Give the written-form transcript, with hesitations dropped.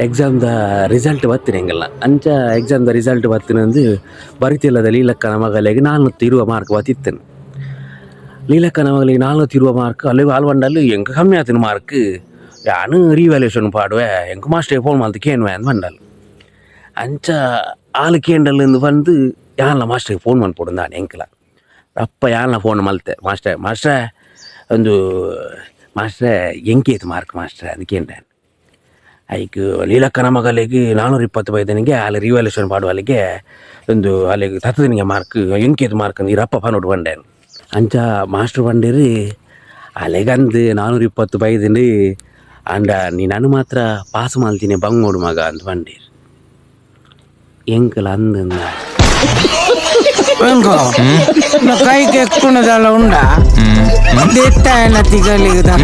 ಎಕ್ಸಾಮ್ದ result ಬತ್ತಿನ ಎಂಕಲ್ನ. ಅಂಚ ಎಕ್ಸಾಮ್ದ result ಬತ್ತಿನಂದು ಬರಿತಿಲ್ಲದ ಲೀಲಕ್ಕನ ಮಗಲೆಗ್ 420 mark ಬತ್ತಿತ್ತನು. ಲೀಲಕ್ಕನ ಮಗಲೆಗ್ 420 mark ಅಲ್ಲೆಗ್ ಆಲ್ ಪಂಡಲ್ ಎಂಕ್ ಕಮ್ಮಿ ಆತಿನ ಮಾರ್ಕ್ ಯಾನ್ ರೀವ್ಯಾಲ್ಯೂಯೇಷನ್ ಪಾಡುವೆ ಎಂಕ್ ಮಾಸ್ಟರ್ ಫೋನ್ ಮಲ್ತ್ ಕೇನುವೆ ಅಂದ್ ಪಂಡಲ್. ಅಂಚ ಆಲ್ ಕೇಂಡಲ್ ಇಂದ್ ಪಂದ್ ಯಾನ್ಲ ಮಾಸ್ಟರ್ಗ್ ಫೋನ್ ಮನ್ಪೊಡು ದಾನೆ ಎಂಕ್ಲ. ಅಪ್ಪ ಯಾನ್ಲ ಫೋನ್ ಮಲ್ತೆ ಮಾಸ್ಟ್ರೆ ಮಾಸ್ಟ್ರೆ ಉಂದು ಮಾಸ್ಟ್ರೆ ಎಂಕೇತ್ ಮಾರ್ಕ್ ಮಾಸ್ಟ್ರೆ ಅಂದ್ ಕೇಂಡೆ. ಐಕ್ ಲೀಲಕ್ಕನ ಮಗಲೆಗ್ 420 ಬೈದನಿಗೆ ಆಲ್ ರಿವ್ಯಾಲ್ಯೂಯೇಷನ್ ಪಾಡುವಲ್ಲಿಗೆ ಉಂದು ಅಲೆಗ್ ತತ್ತದಿನಿಗೆ ಮಾರ್ಕ್ ಎಂಕೇತ್ ಮಾರ್ಕ್ ಅಂದ್ ಈರ್ ಅಪ್ಪ ಪನೊಡು ಪಂಡೆ. ಅಂಚ ಮಾಸ್ಟ್ರ್ ಪಂಡೆರ್ ಅಲೆಗಂದ್ 420 ಬೈದ್ಂಡ್ ಆಂಡ ನಿನನ್ ಮಾತ್ರ ಪಾಸ್ ಮಲ್ತಿನಿ ಬಂಗೋಡು ಮಗ ಅಂದ್ ಪಂಡೆರ್. ಎಂಕಲ ಅಂದ್ ಕೈಗೆ ಎಕ್ಕುಣದಲ್ಲ ಉಂಡ ದಿಟ್ಟಾಯನ ತಿಗಲಿಗೆ.